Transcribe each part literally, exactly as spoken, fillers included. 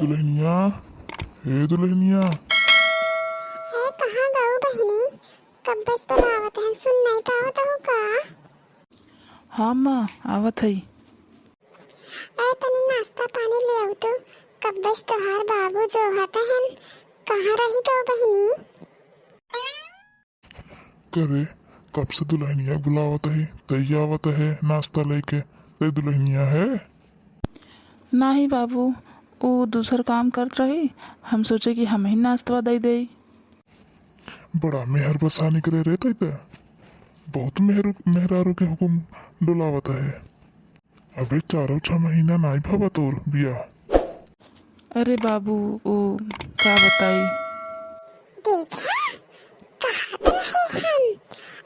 दुलहिनिया, ए दुलहिनिया। ए, कहाँ गऊ बहिनी? कब्बे से तो आवत है, सुन नहीं पावत हो का? हाँ माँ, आवत है। ए, तनी नाश्ता पानी ले आऊ तो, कब्बे से तोहार बाबू जोहत हन, कहाँ रही गऊ बहिनी? करे, कब से दुलहिनिया बुलावत है, तई आवत है नाश्ता लेके, तई दुलहिनिया है? नाही बाबू, ऊ दूसर काम करत रही, हम सोचे कि हमही नाश्तवा दई देई। बड़ा मेहर बसानी करे रे तई त, बहुत मेहर, मेहरारू के हुकुम डोलावत है। अबे चारो छह महीना नाई भवा तोर बियाह। अरे बाबू, ओ का बताई। देखा, कहत रहे हम,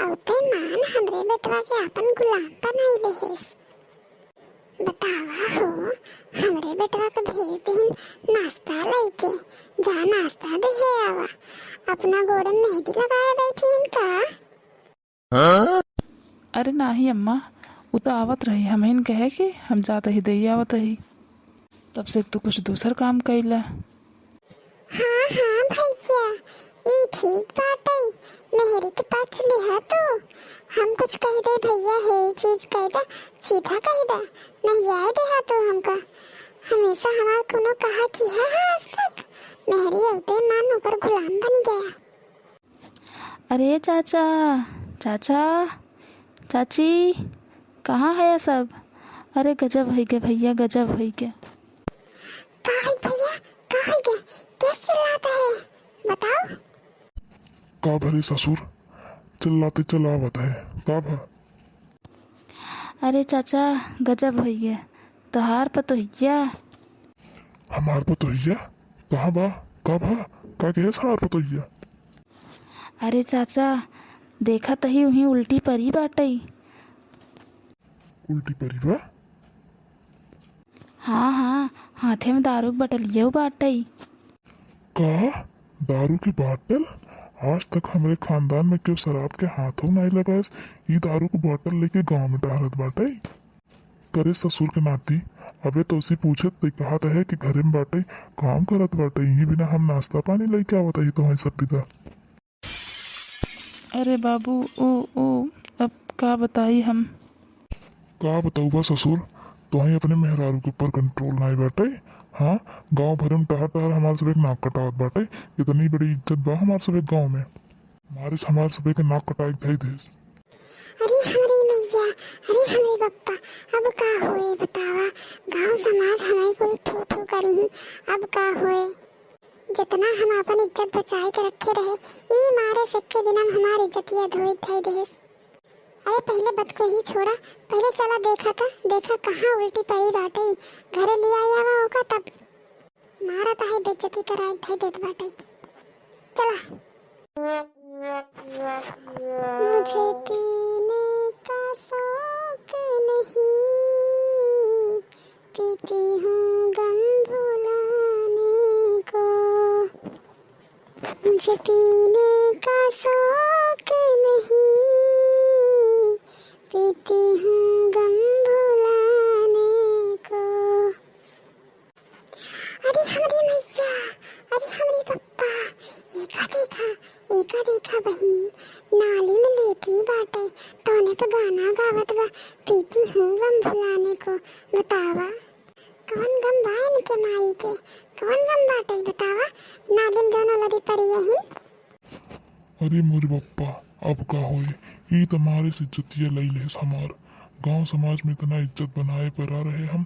औते मान हमरे बेटवा के आपन गुलाम बनाई लेहेस। बतावा हो, हमरे बेटवा के भेज देहिन नाश्ता लइके, जा नाश्ता देहे आवा, अपना गोड़ में मेहंदी लगाए बैठी हन का? अरे नाही अम्मा, उ त आवत रही, हमहिन कहे कि हम जात ही देई आवत ही, तब से तू कुछ दूसर काम कइला। हाँ, हाँ भैया, ई ठीक बाटे, मेहरी के पक्ष लिहा तू। हम कुछ कह दे भैया, हे ई चीज कह दे, सीधा कह दे, नहीं आए देहा तू हमका। हमेशा हमार कोनो कहा किहा है आज तक, मेहरी अवते मान ओकर गुलाम बन गया। अरे चाचा, चाचा, चाची, कहाँ है सब? अरे गजब होइ गया भैया, गजब होइ गया। का है भैया, का है गया? कैसे चिल्लाता है? बताओ। का भरे ससुर, चिल्लाते चला आवत है, का भा? अरे चाचा, गजब होइ गया, तोहार पतोहिया। हमार पतोहिया? कहाँ बा? का भा? का कहे हमार पतोहिया? अरे चाचा, देखा तही उहीं उल्टी परी बाटई। उल्टी परी बा? हाँ, हाँ, हाथे में दारू के बटलियौ बाटई। का? दारू के बाटल? आज तक हमरे खानदान में केहू शराब के हाथौ नाई लगायस। ई दारू के बाटल लेके गाँव में टहरत बाटई। करे ससुर के नाती, अबे तोसे पूछत तई कहत है कि घरे में बाटई, काम करत बाटई, इही बिना हम नाश्ता पानी लइके आवत ही तोहई सब बिदा। अरे बाबू, ओ, ओ, अब का बताई हम? का बतउबा ससुर, तोहई अपने मेहरारू के ऊपर control नाई बाटई। हाँ, गाँव भरे में टहर टहर हमार सब एक नाक कटावत बाटई। इतनी बड़ी इज्जत बा हमार सब एक गाँव में। मारिस हमार सबे के नाक कटाई धई देस। अरे हमरी मैया, अरे हमरे बप्पा, अब का होए बतावा? गाँव समाज हमारे कुल थू थू करी, अब का होए? जितना हम आपन इज्जत बचाए के रखे रहे, ई मारे से एक्के दिन हम हमार इज्जतिया धोई धई देस। अरे पहिले बतकही छोड़ा, पहिले चला देखा त, देखा कहाँ उल्टी परी बाटई, घरे लियाई आवा ओका तब। मारा त है बेइज्जती कराए धई देत बाटई। चला। मुझे पीने का शौक नहीं, पीती हूँ गम भुलाने को। मुझे पीने का शौक नहीं, पीती हूँ गम भुलाने को। अरे हमरी मैया, अरे हमरी पप्पा, एका देखा, एका देखा बहिनी, नाली में लेटी बाटे, तौने पे गाना गावत बा, पीती हूँ गम भुलाने को। बतावा, कौन गम बा इनके माई के, कौन गम बाटे बतावा, नाली में जौन लड़ी परी यही। अरे मोरे बप्पा, अब का होए? ई त मारे से इज्जतिया लई लेस हमार। गाँव समाज में इतना इज्जत बनाए पर आ रहे हम,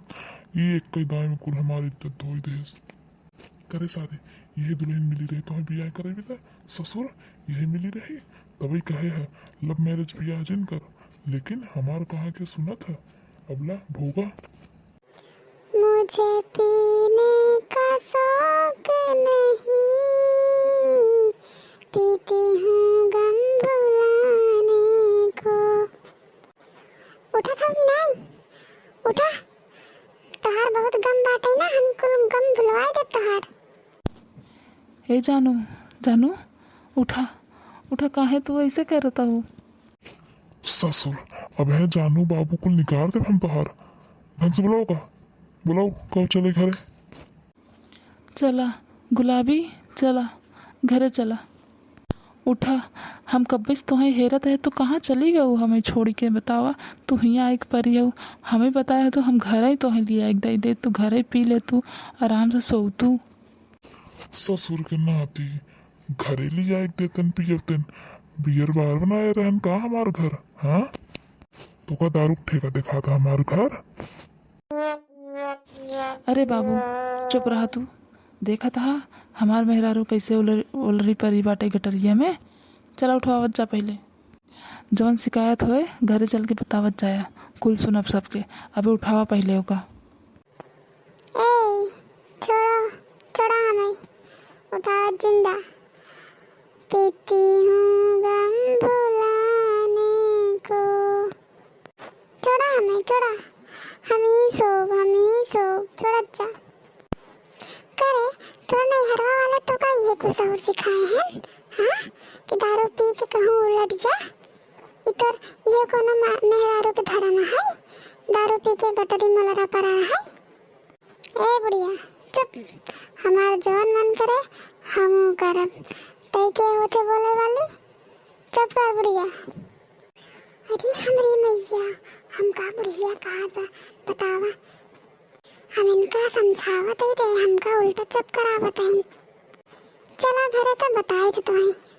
ई एक ही दाई में कुल हमार इज्जत धोई देस। करे सारे, यही दुलहिन मिली रही तोहे बियाह करे बिना ससुर, यही मिली रही, तबई कहे है love marriage बियाह जिन कर, लेकिन हमार कहाँ के सुनत है, अबला भोगा। मुझे पीने का शौक नहीं, पीती हूँ गम भुलाने को। उठा था कि नाई? उठा, तोहार बहुत गम बाटे ना, हम कुल गम भुलवाए देब तोहार। ए जानू, जानू, उठा, उठा, काहे तू ऐसे करता हो? ससुर, अब है जानू बाबू कुल निकाल देब हम तोहार। ढंग से बुलाओ का, बुलाओ, कब चले घरे? चला गुलाबी, चला घरे चला। उठा, हम कब्बे से तोहई हेरत है, तू कहाँ चली गऊ हमें छोड़ी के? बतावा, तू हियाँ आइक परी हऊ, हमें बताए हो तो हम घरे ही तोहई लियाइक दई दे, तू घरे पी ले, तू आराम से सोतू। ससुर के नाती, घरे लियाइक देतन पियतन, बियर बार बनाए रहन का हमार घर? हाँ, तोका दारू के ठेका देखात हमार घर? अरे बाबू, चुप रहा तू। देखत हा हमार मेहरारू कैसे उलर-, उलरी परी बाटे गटरिया में। चला उठवावत जा पहिले। जवन शिकायत होए घरे चल के बतावत जाया, कुल सुनब सबके। अबे उठावा पहिले ओका। ए, छोड़ो, छोड़ा हमें, उठावत जिंदा। पीती हूँ गम भुलाने को। छोड़ा हमें, छोड़ा। हम ही सोब, हम ही सोब। छोड़त जा। करे, तोर नैहरवा वाला तोका इहे कुछ और सिखाए हैं, हाँ? कि दारू पी के कहूँ उलट जा। ई तोर इहे कोनो मा-, मेहरारू के धर्म है? दारू पी के गटरी मलरा परा है? ए बुढ़िया, चुप। हमार जौन मन करे, हमहू करब। तई के होते बोले वाली? चुप कर बुढ़िया। अरे हमरी मैया, हमका बुढ़िया कहा था, बतावा। हम इनका समझावत ही रहे, हमका उल्टा चुप करावत हैं। चला घरे तो बताए थे तुम्हें।